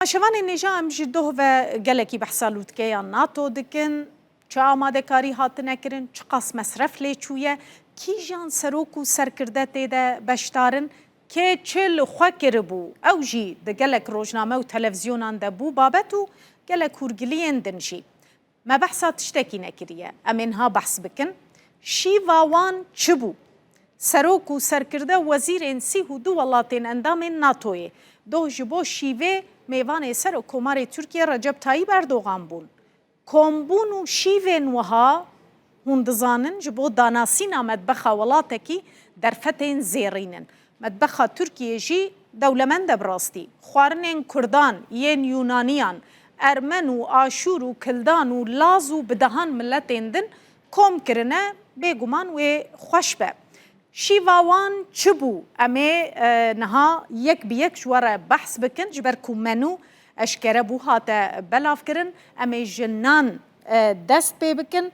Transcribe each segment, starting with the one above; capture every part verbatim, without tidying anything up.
Şevanê nêja em ji doh ve gelekî behsa lûtkeya NATO dikin. Çi amadekarî hatine kirin, çiqas mesref lê çûye, kîjan serok û serkirde tê de beşdar in, kê çi li xwe kiribû, ew jî di gelek rojname û televizyonan de bû babet û gelek hûrgiliyên din jî. Me behsa tiştekî nekiriye. Em ê niha behs bikin. Şîva wan çi bû? Serok û serkirde wezîrên sîh û du welatên endamên NATOyê doh ji bo şîvê mêvanê Serokkomarê Tirkiye Recep Tayyip Erdogan bûn. Kombûn û şîvên wiha, hûn dizanin, ji bo danasîna medbexa welatekî derfetên zêrîn in. Medbexa Tirkiyê jî dewlemend e bi rastî. Xwarinên kurdan, yên yûnaniyan, ermen û aşûr û kildan û laz û bi dehan miletên din kom kirine, bêguman wê xweş be. Şîva wan çi bû? Em ê, e, niha yek bi yek ji we re behs bikin, ji ber ku menû eşkere bû, hate belavkirin. Em ê ji nan, e, dest pê bikin.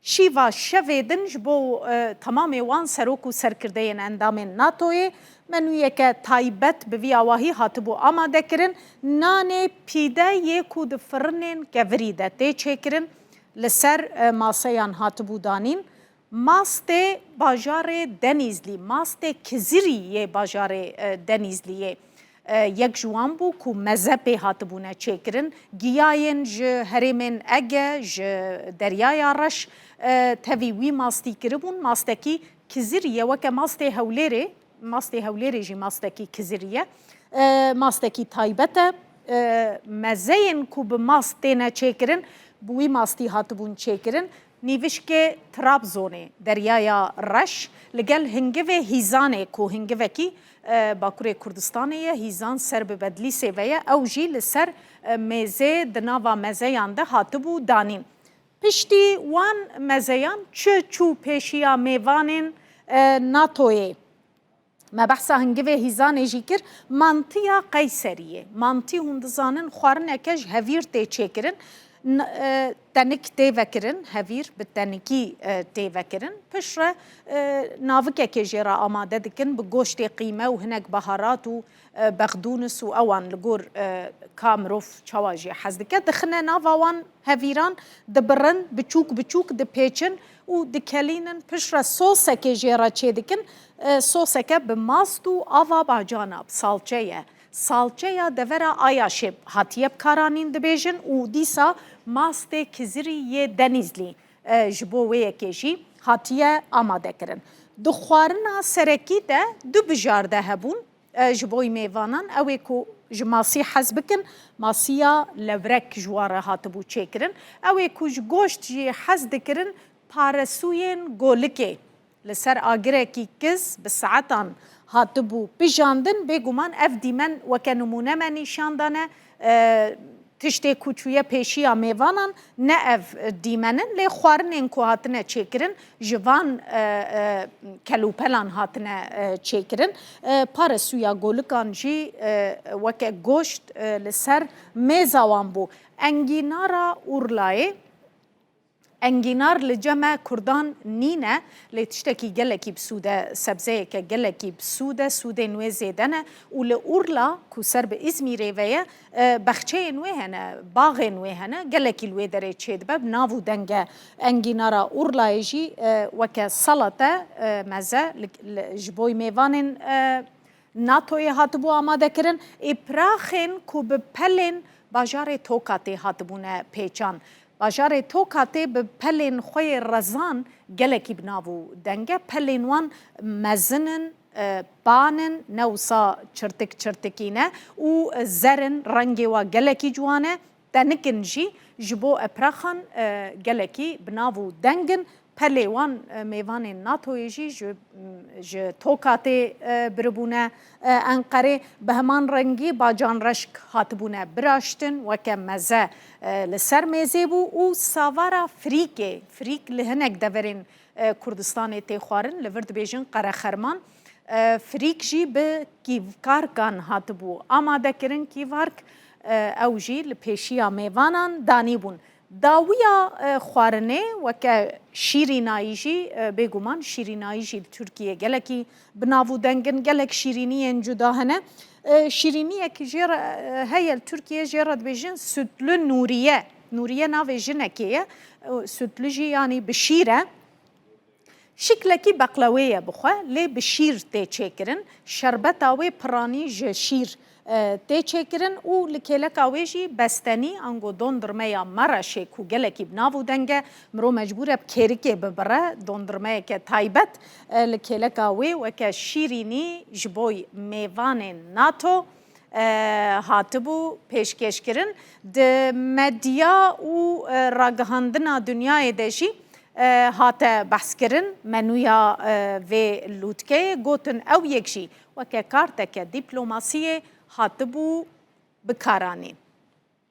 Şîva şevê din ji bo, e, temamê wan serok û serkirdeyên endamên NATOyê menûyeke taybet bi vî awahî hatibû amadekirin. Nanê pîde yê ku di firinên kevirî de tê çêkirin, li ser, e, maseyan hatibû danîn. Mastê bajarê Denîzlî, mastê kizirî yê bajarê, e, Denîzliyê, e, yek ji wan bû ku meze pê hatibûne çêkirin. Giyayên ji herêmên Ege, ji Deryaya Reş, e, tevî wî mastî kiribûn. Mastekî kizirî ye, weke mastê Hewlêrê, mastê Hewlêrê jî mastekî kizirî ye. E, mastekî taybet e. E, mezeyên ku bi mast têne çêkirin, bi wî mastî hatibûn çêkirin. Nîvişkê Trabzonê, Deryaya Reş, li gel hingivê Hîzanê, ku hingivekî, e, Bakurê Kurdistanê ye, Hîzan ser bi Bedlîsê ve ye, ew jî li ser, e, mêzê di nava mezeyan de hatibû danîn. Piştî wan mezeyan çi çû pêşiya mêvanên, e, NATOyê? Me behsa hingivê Hîzanê jî kir, mantiya Qeyseriyê. Mantî, hûn dizanin, xwarineke ji hevîr tê çêkirin. N-, e, tenik tê vekirin, hevîr bi tenikî, e, tê vekirin. Piştre, e, navikekê jê re amade dikin, bi goştê qîme û hinek baharat û, e, bexdûnis û ewan li gor, e, ka mirov çawa jê hez dike. Dixine nava wan hevîran, dibirin, biçûk biçûk dipêçin û dikelînin, piştre sosekê jê re çêdikin. E, soseke bi mast û ava bacana, bi salçe ye. Salçeya devera Ayaşê hatiye bikaranîn dibêjin û dîsa mastê kizirî yê Denîzlî, e, ji bo wê yekê jî hatiye amade kirin. Di xwarina serekî de du bijarde hebûn, e, ji bo mêvanan, ew ê ku ji masî hez bikin, masiya lewrek ji wan re hatibû çêkirin. Ew ê ku ji goşt jî hez dikirin, paresûyên golikê li ser agirekî kiz bi saetan hatibû pijandin. Bêguman ev dîmen weke nimûne me nîşan dane, e, tiştê ku çûye pêşiya mêvanan ne ev dîmen in, lê xwarinên ku hatine çêkirin ji van, e, e, kelûpelan hatine, e, çêkirin. E, paresûya golikan jî, e, weke goşt, e, li ser mêza wan bû. Engînara Urlayê, Engînar li cem me kurdan nîne, lê tiştekî gelekî bi sûd e, sebzeyeke gelekî bi sûd e, sûdên wê zêde ne û li Urla ku ser bi Îzmîrê ve ye, e, bexçeyên wê hene, baxên wê hene, gelekî li wê derê çêdibe, bi nav û deng e. Engînara Urlayê jî, e, weke salate, e, meze li, li, ji bo mêvanên, e, NATOyê hatibû amadekirin, ê piraxên ku bi pelên bajarê Tokatê hatibûne pêçan. Bajarê Tokatê bi pelên xwe yê rezan gelekî bi nav û deng e. Pelên wan mezin in, e, ban in, ne wisa çirtik çirtikî ne û zer in, rengê wa gelekî ciwan e. Tenikin jî ji bo epraxan, e, gelekî bi nav û deng in. Pelê wan, e, mêvanên NATOyê jî ji, ji Tokatê, e, biribûne, e, Enqerê. Bi heman rengî bacan reşk hatibûne biraştin, weke meze, e, li ser mêzê bû û savara Frîkê, Frîk li hinek deverên, e, Kurdistanê tê xwarin, li vir dibêjin qerexerman. E, Frîk jî bi kîvkarkan hatibû amadekirin. Kîvark, e, ew jî li pêşiya mêvanan danîbûn. Dawiya, e, xwarinê weke şîrînayî jî, e, bêguman şîrînayî jî li Tirkiyê gelekî bi nav û deng in, gelek şîrîniyên cuda hene. E, şîrîniyek jê re, e, heye li Tirkiyê, jê re dibêjin sütlü Nuriye. Nuriye navê jinekê ye. E, sütlü jî yanî bi şîr e. Şiklekî beqlewê ye bi xwe, lê bi şîr tê çêkirin. Şerbeta wê piranî ji şîr, e, tê çêkirin û li kêleka wê jî bestenî, ango dondurmeya mereşê ku gelekî bi nav û deng e, mirov mecbûr e bi kêrikê bibire, dondurmeyeke taybet, e, li kêleka wê weke şîrînî ji bo mêvanên NATO, e, hatibû pêşkêşkirin. Di medya û, e, ragihandina dinyayê de jî, e, hate behskirin, menûya, e, vê lûtkeyê, gotin ew yek jî weke karteke dîplomasiyê hatibû bikaranîn.